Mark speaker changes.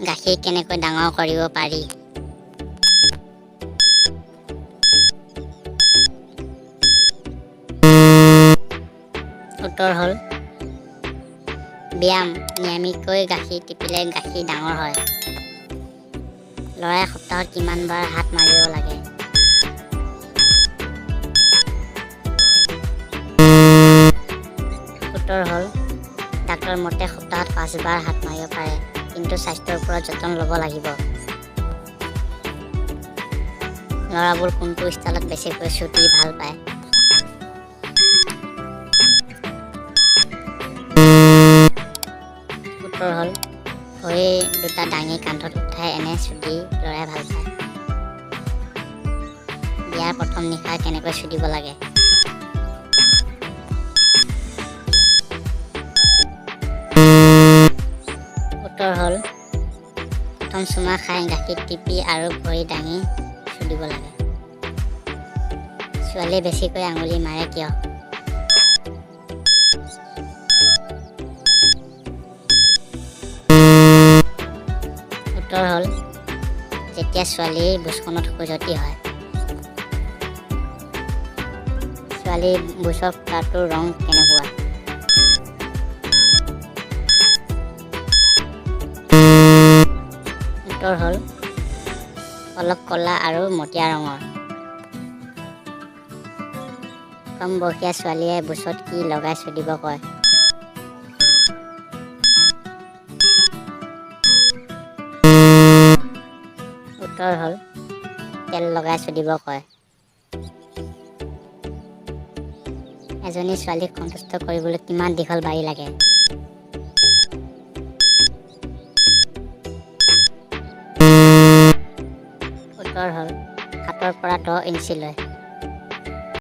Speaker 1: গাখীৰ কেনেকৈ ডাঙৰ কৰিব পাৰি? উত্তৰ হ'ল ব্যায়াম। নিয়মিতকৈ গাখীৰ টিপিলে গাখীৰ ডাঙৰ হয়। ল'ৰাই সপ্তাহত কিমান বাৰ হাত মাৰিব লাগে? উত্তৰ হ'ল ডাক্তৰৰ মতে সপ্তাহত 5 বাৰ হাত মাৰিব পাৰে, কিন্তু স্বাস্থ্যৰ ওপৰত যতন ল'ব লাগিব। ল'ৰাবোৰ কোনটো ষ্টাইলত বেছিকৈ চুটি ভাল পায়? উত্তৰ হ'ল ভৰি দুটা দাঙি কান্ধত উঠাই এনে চুটি ল'ৰাই ভাল পায়। বিয়াৰ প্ৰথম নিশা কেনেকৈ চুদিব লাগে? উত্তৰ হ'ল প্ৰথম চুমা খাই গাখীৰ টিপি আৰু ভৰি দাঙি চুদিব লাগে। ছোৱালীয়ে বেছিকৈ আঙুলি মাৰে কিয়? উত্তৰ হ'ল যেতিয়া ছোৱালীৰ বুচখনত খজুৱতি হয়। ছোৱালীৰ বুচৰ ফুটাটোৰ ৰং কেনেকুৱা? উত্তৰ হ'ল অলপ ক'লা আৰু মটীয়া ৰঙৰ। কম বয়সীয়া ছোৱালীয়ে বুচত কি লগাই চুদিব কয়? উত্তৰ হ'ল তেল লগাই চুদিব কয়। এজনী ছোৱালীক সন্তুষ্ট কৰিবলৈ কিমান দীঘল বাৰী লাগে? উত্তৰ হ'ল 7ৰ পৰা 10 ইঞ্চিলৈ।